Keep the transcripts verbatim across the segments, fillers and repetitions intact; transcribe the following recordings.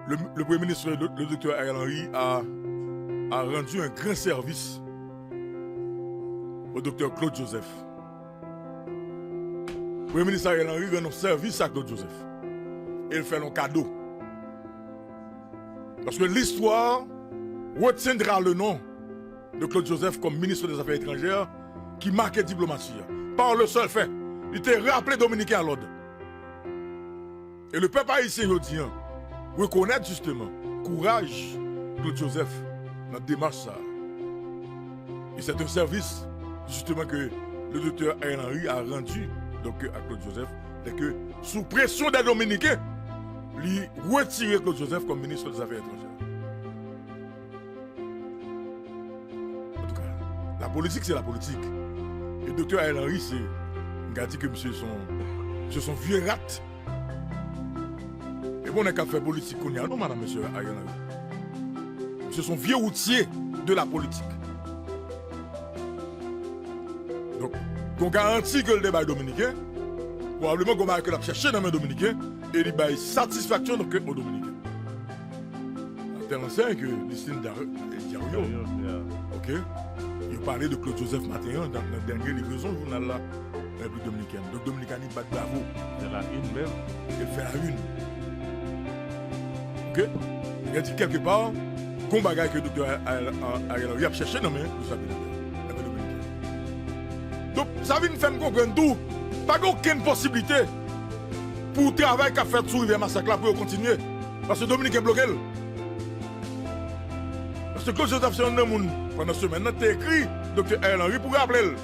Le, le Premier ministre, le, le docteur Ariel Henry, a, a rendu un grand service au docteur Claude Joseph. Premye minis Ariel Henry rann yon sèvis a Claude Joseph. E l fè l yon kado. Paske listwa retiendra le nom de Claude Joseph comme ministre des Affaires étrangères ki make diplomasi a. Par le seul fait, li te raple Dominiken a lòd. E le pèp ayisyen jodi a rekonèt jisteman kouraj Claude Joseph nan demach sa a. Et c'est un service, justement, que le docteur Ariel Henry a rendu donc, à Claude Joseph, c'est que, sous pression des Dominicains, li retire Claude Joseph comme ministre des Affaires étrangères. En tout cas, la politique, c'est la politique. Et docteur Ariel Henry, c'est, m ka di ke misye se yon, misye se yon vye rat. E bon, nèg k ap fè politik kounye a, non, madanm, mesye Ariel Henry. Misye se yon vye woutye de la politik. Donk, gon garanti ke l te bay Dominiken, pwobableman gon bagay ke l ap chèche nan men Dominiken, e li bay satisfaksyon donk o Dominiken. Tèlman sèyè ke Lucinda Diario, ok, yo pale de Claude Joseph maten an nan, nan dènye livrezon jounal la nan Repiblik Dominikèn. Donk Dominikani bat bravo. Fè la une menm. E l fè la une. Ok? Sa di kèlke pa, gon bagay ke doktè Ariel Henry ap chèche nan men Luis Abinader, nan men Dominiken. Donk, sa vin fè n konprann tou, pa gen okenn posiblite pou travay k ap fèt sou rivyè Masak la pou yo kontinye. Paske Dominiken bloke l. Paske Claude Joseph se youn nan moun, pandan semèn nan, te ekri doktè Ariel Henry pou raple l.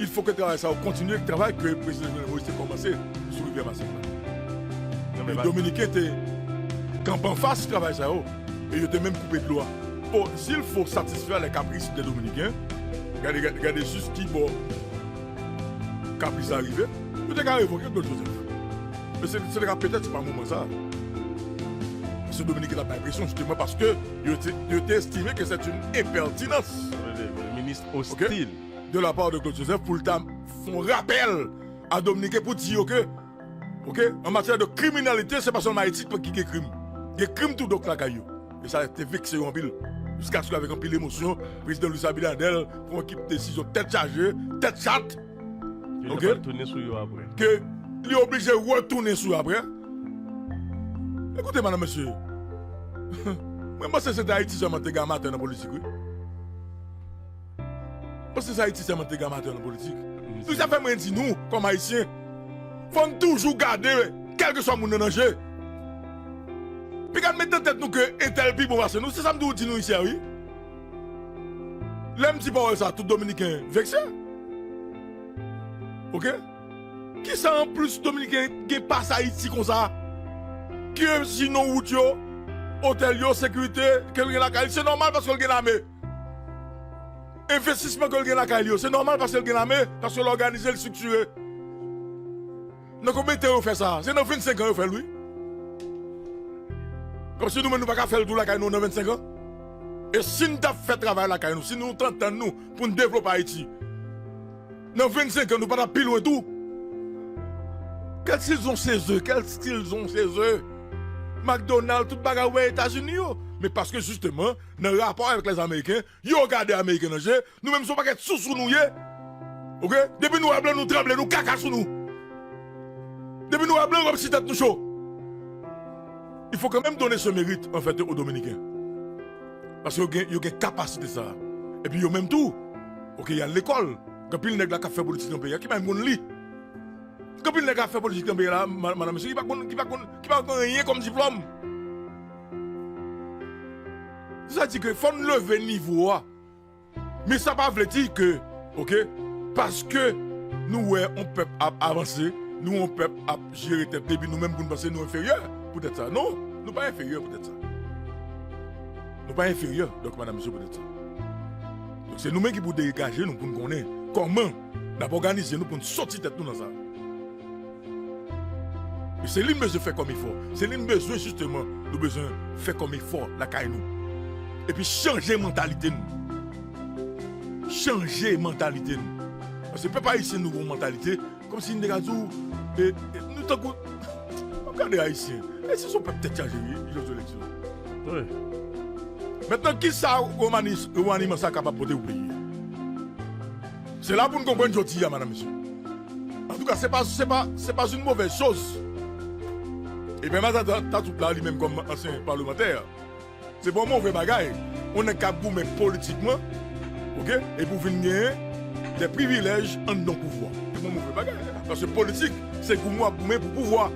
Il faut que travay sa yo kontinye, travay ke prezidan Jovenel Moïse te kòmanse sou rivyè Masak la. E Dominiken te kanpe anfas travay sa yo, e yo te menm koupe dlo a. Bon, s'il faut satisfaire les caprices des Dominicains, gade, gade, gade jis ki bò kapris la rive, yo te ka revoke Claude Joseph. Men se, se te ka petèt se pa moman sa. Paske Dominiken t ap bay presyon, jisteman, paske yo te, yo te estime ke c'est une impertinence. Le, le, le ministre hostile. Ok? De la part de Claude Joseph pou l ta fè yon rapèl a Dominiken pou di yo ke, ok, an matyè de kriminalite, se pa sèlman Ayiti ki gen krim. Gen krim tou, donk, lakay yo. E sa te vekse yo anpil. Jiskaske avèk anpil emosyon, prezidan Luis Abinader pran yon ekip desizyon tèt chaje, tèt chat. Yo te pral tounen sou yo apre. Ke li oblije retounen sou yo apre. Ekoute, madanm, mesye. Mwen panse se te Ayiti sèlman te gen amatè nan politik, wi. Paske se Ayiti sèlman te gen amatè nan politik. Se sa fè mwen di nou, kòm Ayisyen, fò n toujou gade, kèlkeswa moun nan danje. Piga n met nan tèt nou ke entèl pi bon pase nou. Se sa m toujou di nou isi a, wi. Lè m di pawòl sa, tout Dominiken vekse. Ok? Kisa anplis Dominiken gen pase Ayiti konsa? Ke sinon wout yo, otèl yo, sekirite, ke l gen lakay li, se nòmal paske l gen lame. Envestisman ke l gen lakay li yo, se nòmal paske l gen lame, paske l òganize, l estriktire. Nan konbyen tan yo fè sa? Se nan vennsenk an yo fè l, wi. Kòmsi nou menm nou pa ka fè l tou lakay nou nan vennsenk an? E si n t ap fè travay lakay nou, si nou t antann nou pou n devlope Ayiti, nan vennsenk an nou pa t ap pi lwen tou? Qu'est-ce qu'ils ont chez eux? Qu'est-ce qu'ils ont chez eux? McDonald, tout bagay ou wè Etazini yo. Men paske jisteman, nan rapò avèk lèzameriken, yo gade Ameriken nan je, nou menm se yon pakèt sousou nou ye. Ok? Depi nou wè blan, nou tranble, nou kaka sou nou. Depi nou wè blan, nou ap si tèt nou cho. Il faut quand même donner ce mérite, en fait, aux Dominicains. Paske yo gen, yo gen kapasite sa. Epi yo menm tou, ok, y al lekòl. Gen anpil nèg la k ap fè politik nan peyi a, ki pa menm konn li. Gen anpil nèg k ap fè politik nan peyi a la, ma-, madanm, mesye, ki pa konn, ki pa konn, ki pa konn anyen kòm diplòm. Sa di ke fò n leve nivo a. Men sa pa vle di ke, ok, paske nou wè yon pèp ap avanse, nou wè yon pèp ap jere tèt li, epi nou menm pou n panse nou enferyè poutèt sa. Non, nou pa enferyè poutèt sa. Nou pa enferyè, donk, madanm, mesye, poutèt sa. Donk, se nou menm ki pou degaje nou pou n konnen kòman n ap òganize nou pou n soti tèt nou nan sa. E se li n bezwen fè kòm efò. Se li n bezwen, jisteman, nou bezwen fè kòm efò lakay nou. Epi chanje mantalite nou. Chanje mantalite nou. Paske pèp ayisyen, nou gen yon mantalite kòmsi n te ka di w, e, e, nou tankou, m ap Tande Ayisyen. Ayisyen se yon pèp tèt chaje, wi, jou eleksyon. Wi. Mentnan, kisa remani-, remaniman sa kapab pote pou peyi a? Se la pou n konprann jodi a, madam, mesye. Antouka, se pa, se pa, se pa yon movèz choz. E Pè Matan Tatout la, li menm kòm ansyen palemantè, se pa yon move bagay. Yon nèg k ap goumen politikman, oke, epi w vin genyen de privilèj anndan pouvwa. Se pa yon move bagay. Paske politik, se goumen w ap goumen pou pouvwa.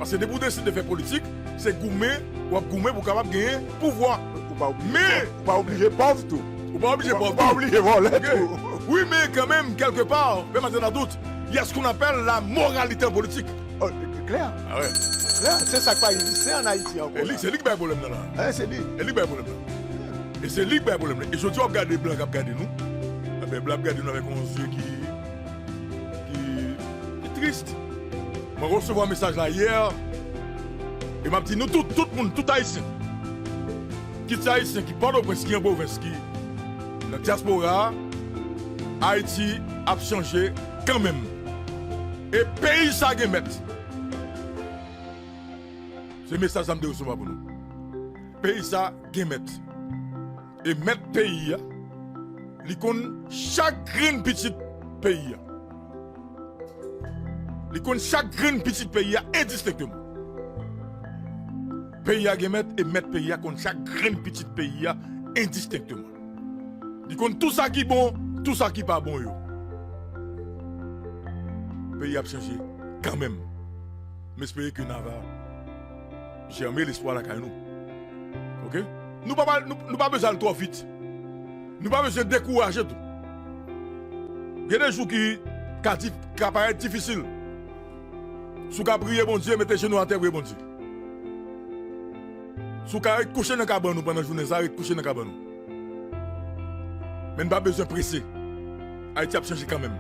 Paske depi w deside fè politik, se goumen w ap goumen pou w kapab genyen pouvwa. Ou pa oblije, men, ou pa oblije pòv tou. Ou pa oblije pòv tou. Ou pa oblije vòlè tou. Wi, men kanmenm, kèlkepa, Pè Matan Tatout, il y a ce qu'on appelle la moralité en politique. Oh, klè. Ah ouais. Klè. Se sa k pa egziste ann Ayiti ankò. E li, se li ki bay pwoblèm nan la. Eh, se li. E li ki bay pwoblèm nan. E se li ki bay pwoblèm nan. E jodi a w ap gade blan k ap gade nou. Enben, blan ap gade nou avèk yon zye ki, ki, ki tris. Mwen resevwa mesaj la yè. E m ap di nou tout, tout moun, tout Ayisyen. Kit se Ayisyen ki Pòtoprens, ki an pwovens, ki nan dyaspora a, Ayiti ap chanje kanmenm. E peyi sa gen mèt. Se mesaj sa m te resevwa pou nou. Peyi sa gen mèt. E mèt peyi a, li konn chak grenn pitit peyi a. Li konn chak grenn pitit peyi a endistenkteman. Peyi a gen mèt, e mèt peyi a konn chak grenn pitit peyi a endistenkteman. Li konn tou sa ki bon, tou sa ki pa bon yo. Peyi a ap chanje kanmenm. M espere ke n a va jèmen lespwa lakay nou. Oke? Nou pa, nou, nou pa bezwen al twò vit. Nou pa bezwen dekouraje tou. Gen de jou ki ka di-, ka parèt difisil. Si w ka priye Bondye, mete jenou atè, priye Bondye. Si w ka ret kouche nan kabann ou pandan jounen sa, ret kouche nan kabann ou. Men n pa bezwen prese. Ayiti ap chanje kanmenm.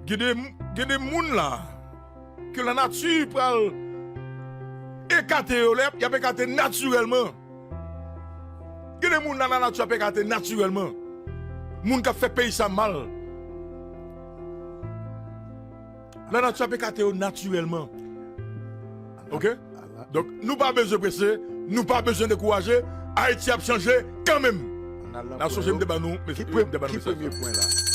Gen de, gen de moun la, ke lanati pral ekate yo, lè y ap ekate natirèlman. Gen de moun la, lanati ap ekate natirèlman. Moun k ap fè peyi sa mal. Lanati ap ekate yo natirèlman. Oke? Donk, nou pa bezwen prese, nou pa bezwen dekouraje. Ayiti ap chanje kanmenm. N a sonje m te ba nou, m te ba nou mesaj la.